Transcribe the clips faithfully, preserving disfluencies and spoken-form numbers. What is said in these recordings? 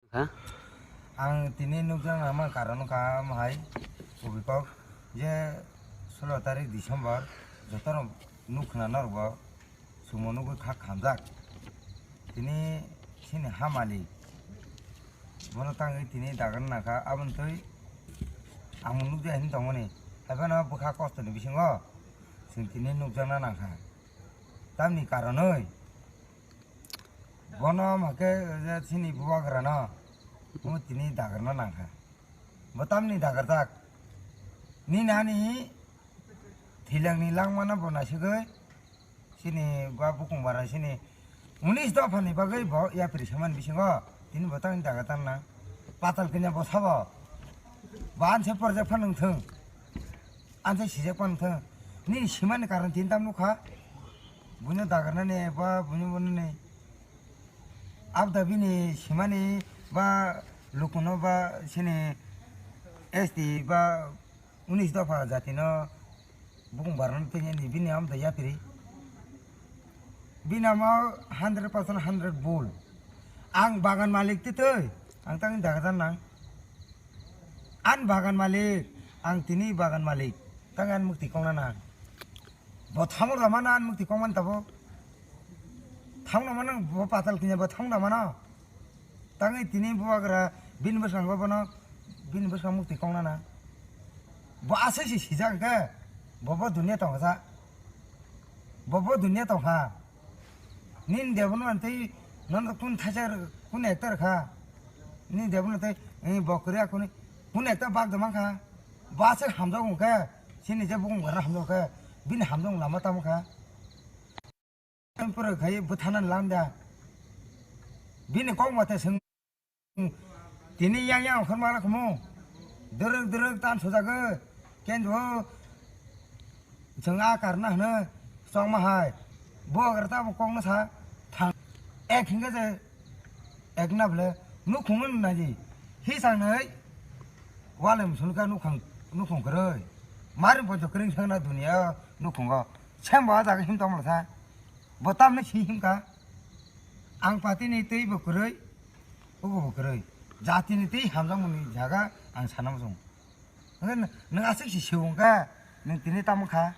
Ha? Ang tini nukjakna nangma karon wngkha omo hai, kubui kok je solo tarik December jotono nuk khna norokbo chwngno nugwi kha khamjak. Tini chini ha malik bono tangwi tini dagarna nangkha, aboni twi ang nukjak hinwi tongmani, haiphano bwkha kostoni bisingo chwng tini nukjakna nangkha. Tamni karonwi bono hwnkhe je chini bubagrano omo tini dagarna nangkha. Bo tamni dagarjak? Nini ani thwilangni langmano bo naisugwi chini ba bukung bara chini unis dophani bagwi bo yapri samani bisingo tini bo tamni dagarjakna. Patal kanya bo sabo. Bo anse porjak phano wngthung. Anse sijak phano wngthung. Nini simani karon tini tam nukha. Buino dagarnani ba buino bunani. Abda bini simani ba lukuno ba sini S T ba unis dopha jatino bukung barano tengeni bini amda yapiri. Bini amo hundred percent hundred bul. Ang bagan malik titoi, ang tangni dagajan nang. An bagan malik, ang tini bagan malik, tang an mukti kongna nang. Bo thamok da mano, an mukti kongman tabo. Thamok da mano, bo patal kinya bo thamok da mano. Tangwi tini bubagra bini bwskango bono, bini bwskang mukti kongna na. Bo aswk se sijak hwnkhe, bo bo dunia tongkha sa. Bo bo dunia tongkha. Nini debono tei nono kun thaisa kun ekta rwkha. Nini debono tei, eh, bo kwrwi akuni kun ekta bak da mankha. Bo aswk hamjak hwnkhe, chini je bukung barna hamjak hwnkhe, bini hamjak lama tamo kha. Pura khai bwthana lamda. Bini kok mate swng. Tini yang yang okhor mala khumu. Dwrwk dwrwk tan sujagwi. Ken bo. Chwng a karna hwno. Chongma hai. Bo agar ta bo kokno sa. Thang. Ek hinga je. Ek na ble. Nukhung naji. Hi sangnai. Walem sulka nukhang. Nukhung kwrwi. Marim poncho kring sangna dunia. Nukhungo. Sembo a jaga him tongmala sa. Bo tamni si himkha, ang patini twi bo kwrwi, obo bo kwrwi. Jatini twi hamjakmani jaga ang sana muchung. Hwnkhe nwng aswk si sibung kha, nwng tini tamo kha,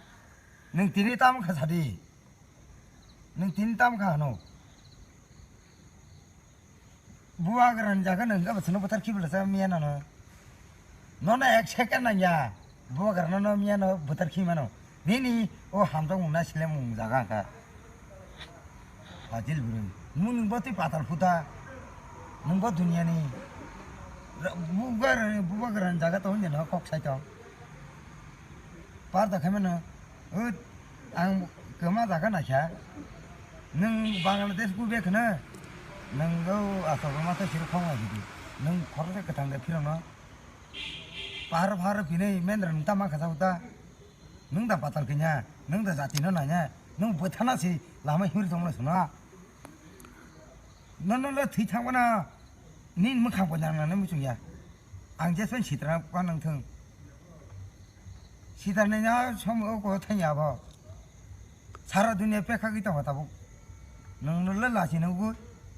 nwng tini tamo kha sadi. Nwng tini tamo kha hwno. Bubagrani jaga nwng khe bwswkno bwthar khibi lasa miya nono. Nono ek second nangya. Bubagrano no miya no bwthar khi mano. Nini o hamjakmung na silemung jaga kha. Fajil bwrwi. Nwng bo twi patal phuta. Nwng bo duniani. Ra-, bubagra-, bubagrani jaga to hwnjeno kok sai tong. Par da khaimano, o, ang kwma jaga naikha. Nwng Bangladesh gube khwna, nwng o aswk ma tei siri khong lai di. Nwng khoroksa kwthang de phirokno. Pahar pahar pinai mendra nwng ta ma kha sa uta. Nwng da patal kanya, nwng da jati no nanya, nwng bwthana si lama himri tongmani suna. Nono le thwi thangmana nini mwkhang bo nang nang muchung ya. Ang jeswan sitra pa nang thung. Sitra ni na som o ko thang ya bo. Sara dunia pekha ki tong tabuk. Nang no le lachi nang gu,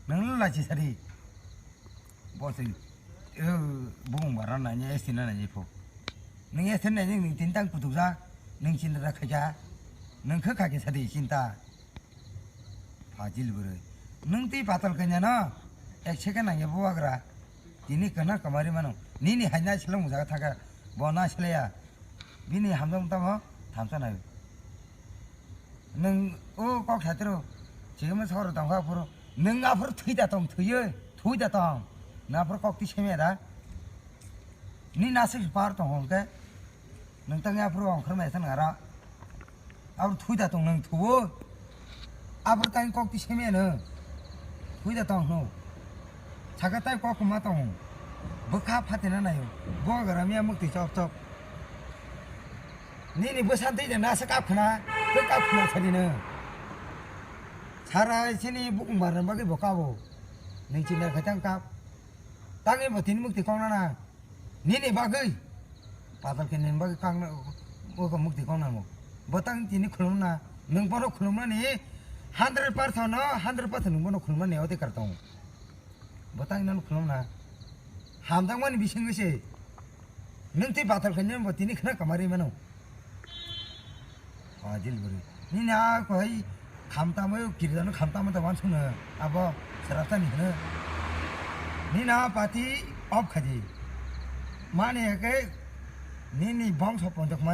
nang le lachi sari. Bo se, eh, bung bara nanya, S T na nanya pho. Nang S T nanya, nang tintang putuk ja, nang chinta khaja, nang kha kha ke sari chinta. Fajil bwrwi. Nwng twi patal kanya no? Ek second nangya bubagra. Tini kwna kwmari mano. Nini hai na seleng mujak thaka. Bo na seleya. Bini hamjak tamo thamsa nai. Nwng o kok satiro. Chigama soro tangkha aphuru. Nwng aphuru thwi da tong thwiyo. Thwi da tong. Na aphuru kok ti semya da. Ni nasik par tong hongke. Nwng tangwi aphuru ongkhormai thang nara. Aphuru thwi da tong nwng thuo. Aphuru tangwi kok ti semya nwng. Thwi da tong hno. Saka tai kok ma tong. Bwkha phatina nayo. Bo gara miya mukti chok chok. Nini bwsan twi da nasa kap khna. Twi kap khna sani nwng. Sara sini bukung barna bagwi bo kabo. Nwng chinta khaitang kap. Tangwi bo tini mukti kok nana. Nini bagwi. Patal khe nini bagwi kakna, o mukti kok namo. Botang tini khulumna, nwng bono khulumnani hundred percent no, hundred percent nwng bono khulumnani odhikar tongo. Botang nang khulumna, Hamjakmani bisingwi se. Nwng tei bathal khainai bo tini khna kamari mano. Fajil bwrwi. Nini a kohai khamtamo kirijano khamtamo ta wansukno abo srapsani hwno. Nini a party off khaidi. Mani hake nini bongso ponjak mani.